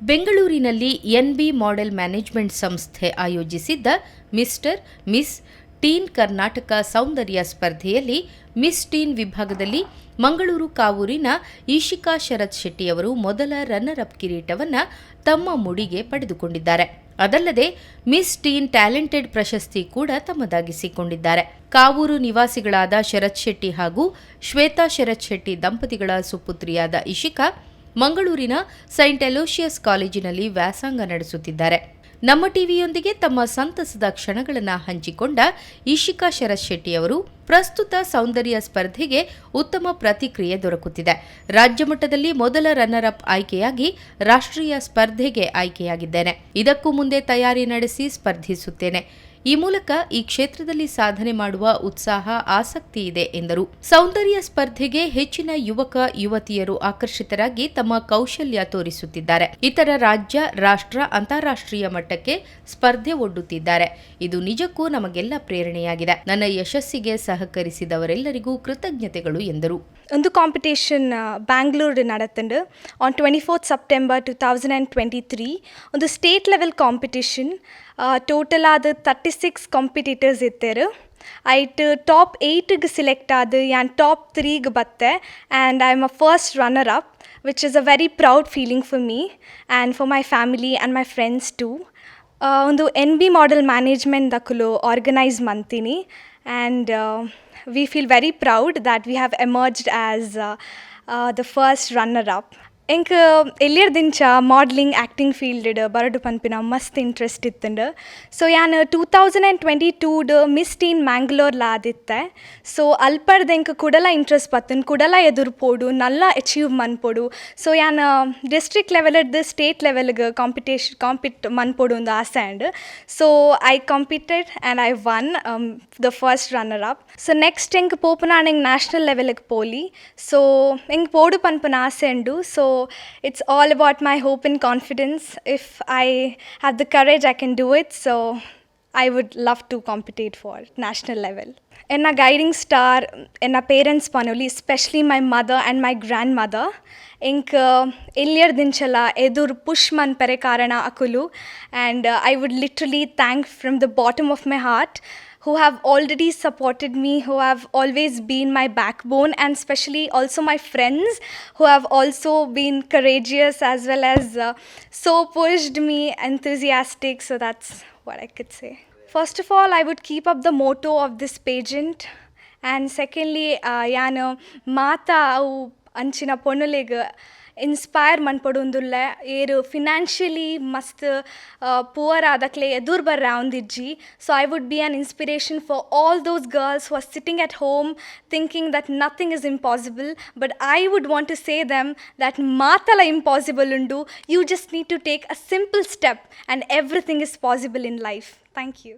ಬೆಂಗಳೂರಿನಲ್ಲಿ NB model management ಸಂಸ್ಥೆ ಆಯೋಜಿಸಿದ್ದ ಮಿಸ್ಟರ್, ಮಿಸ್ ಟೀನ್ ಕರ್ನಾಟಕ ಸೌಂದರ್ಯ ಸ್ಪರ್ಧೆಯಲ್ಲಿ ಮಿಸ್ ಟೀನ್ ವಿಭಾಗದಲ್ಲಿ ಮಂಗಳೂರು ಕಾವೂರಿನ ಈಶಿಕಾ ಶರತ್ ಶೆಟ್ಟಿಯವರು ಮೊದಲ ರನ್ನರ್ ಅಪ್ ಕಿರೀಟವನ್ನು ತಮ್ಮ ಮುಡಿಗೆ ಪಡೆದುಕೊಂಡಿದ್ದಾರೆ. ಅದಲ್ಲದೆ ಮಿಸ್ ಟೀನ್ ಟ್ಯಾಲೆಂಟೆಡ್ ಪ್ರಶಸ್ತಿ ಕೂಡ ತಮ್ಮದಾಗಿಸಿಕೊಂಡಿದ್ದಾರೆ. ಕಾವೂರು ನಿವಾಸಿಗಳಾದ ಶರತ್ ಶೆಟ್ಟಿ ಹಾಗೂ ಶ್ವೇತಾ ಶರತ್ ಶೆಟ್ಟಿ ದಂಪತಿಗಳ ಸುಪುತ್ರಿಯಾದ ಇಶಿಕಾ ಮಂಗಳೂರಿನ ಸೈಂಟ್ ಅಲೋಷಿಯಸ್ ಕಾಲೇಜಿನಲ್ಲಿ ವ್ಯಾಸಂಗ ನಡೆಸುತ್ತಿದ್ದಾರೆ. ನಮ್ಮ ಟಿವಿಯೊಂದಿಗೆ ತಮ್ಮ ಸಂತಸದ ಕ್ಷಣಗಳನ್ನು ಹಂಚಿಕೊಂಡ ಇಶಿಕಾ ಶರತ್ ಶೆಟ್ಟಿ ಅವರು, ಪ್ರಸ್ತುತ ಸೌಂದರ್ಯ ಸ್ಪರ್ಧೆಗೆ ಉತ್ತಮ ಪ್ರತಿಕ್ರಿಯೆ ದೊರಕುತ್ತಿದೆ. ರಾಜ್ಯ ಮಟ್ಟದಲ್ಲಿ ಮೊದಲ ರನ್ನರ್ ಅಪ್ ಆಯ್ಕೆಯಾಗಿ ರಾಷ್ಟ್ರೀಯ ಸ್ಪರ್ಧೆಗೆ ಆಯ್ಕೆಯಾಗಿದ್ದೇನೆ. ಇದಕ್ಕೂ ಮುಂದೆ ತಯಾರಿ ನಡೆಸಿ ಸ್ಪರ್ಧಿಸುತ್ತೇನೆ. ಈ ಮೂಲಕ ಈ ಕ್ಷೇತ್ರದಲ್ಲಿ ಸಾಧನೆ ಮಾಡುವ ಉತ್ಸಾಹ, ಆಸಕ್ತಿ ಇದೆ ಎಂದರು. ಸೌಂದರ್ಯ ಸ್ಪರ್ಧೆಗೆ ಹೆಚ್ಚಿನ ಯುವಕ, ಯುವತಿಯರು ಆಕರ್ಷಿತರಾಗಿ ತಮ್ಮ ಕೌಶಲ್ಯ ತೋರಿಸುತ್ತಿದ್ದಾರೆ. ಇತರ ರಾಜ್ಯ, ರಾಷ್ಟ್ರ, ಅಂತಾರಾಷ್ಟ್ರೀಯ ಮಟ್ಟಕ್ಕೆ ಸ್ಪರ್ಧೆ ಒಡ್ಡುತ್ತಿದ್ದಾರೆ. ಇದು ನಿಜಕ್ಕೂ ನಮಗೆಲ್ಲ ಪ್ರೇರಣೆಯಾಗಿದೆ. ನನ್ನ ಯಶಸ್ಸಿಗೆ ಸಹಕರಿಸಿದವರೆಲ್ಲರಿಗೂ ಕೃತಜ್ಞತೆಗಳು ಎಂದರು. ಒಂದು ಕಾಂಪಿಟೇಷನ್ ಬ್ಯಾಂಗ್ಳೂರ್ ನಡತುಂಡು on 24th September 2023. ಒಂದು ಸ್ಟೇಟ್ ಲೆವೆಲ್ ಕಾಂಪಿಟೇಷನ್. ಟೋಟಲ್ ಆದ್ 36 ಕಾಂಪಿಟೇಟರ್ಸ್ ಇತ್ತೆರ್. ಐಟ್ ಟಾಪ್ ಏಯ್ಟ್ಗೆ ಸಿಲೆಕ್ಟ್ ಆದ್ ಯಾನ್ ಟಾಪ್ ತ್ರೀಗೆ ಬತ್ತೆ and I am a first runner up, which is a very proud feeling for me and for my family and my friends too. ಒಂದು N B model management ದಕುಲು organise ಮಂತೀನಿ and we feel very proud that we have emerged as the first runner up. ಎಂಕ್ ಎಲ್ಲಿಯರ್ದಿಂಚ modelling, acting field ಬರಡು ಪನ್ಪಿನ ಮಸ್ತ್ interest ಇತ್ತುಂಡು. ಸೊ ಯಾನ್ 2022ಡ್ miss teen ಮ್ಯಾಂಗ್ಳೂರ್ಲ ಆದಿತ್ತೆ. ಸೊ ಅಲ್ಪರ್ದ್ ಎಂಕ್ ಕುಡಲ ಇಂಟ್ರೆಸ್ಟ್ ಬತ್ತುಂಡು, ಕುಡಲ ಎದುರು ಪೋಡು, ನಲ್ಲ ಅಚೀವ್ ಮನ್ಪೊಡು. ಸೊ ಯಾನ್ ಡಿಸ್ಟ್ರಿಕ್ಟ್ ಲೆವೆಲ್ಡ್ದು ಸ್ಟೇಟ್ ಲೆವೆಲ್ಗೆ ಕಾಂಪಿಟೇಷನ್ ಕಾಂಪಿಟ್ ಮನ್ಪೊಡು ಒಂದು ಆಸೆ ಉಂಡು. So I competed and I won the first runner up. So next ಎಂಕ್ ಪೋಪುನಾಂಡ ಎಂಕ್ ನ್ಯಾಷನಲ್ ಲೆವೆಲ್ಗೆ ಪೋಲಿ. ಸೊ ಎಂಕ್ ಪೋಡು ಪನ್ಪುನ ಆಸೆ ಉಂಡು. So it's all about my hope and confidence. If I have the courage, I can do it. So I would love to compete for national level. ಎನ್ನ ಗೈಡಿಂಗ್ ಸ್ಟಾರ್ ಎನ್ನ parents ಪನೊಲಿ, especially my mother and my grandmother. ಎಂಕ್ ಎಲ್ಲಿಯರ್ದಿಂಚಲ ಎದುರು push ಮನ್ಪೆರೆ ಕಾರಣ ಅಕುಲು and I would literally thank from the bottom of my heart who have already supported me, who have always been my backbone, and especially also my friends who have also been courageous as well as so pushed me, enthusiastic. So that's what I could say. First of all, I would keep up the motto of this pageant. And secondly, ಯಾನ್ ಮಾತ ಅವು ಅಂಚಿನ ಪೊಣ್ಣುಲೆಗ್ inspire ಮನ್ಪೊಡೊಂದುಲ್ಲೆ. ಏರು financially ಮಸ್ತ್ poor ಆದಕ್ಲೆ ಎದುರು ಬರ್ರೆ ಆವೊಂದಿಜ್ಜಿ. So I would be an inspiration for all those girls who are sitting at home thinking that nothing is impossible, but I would want to say them that ಮಾತಲ impossible ಉಂಡು. You just need to take a simple step and everything is possible in life. Thank you.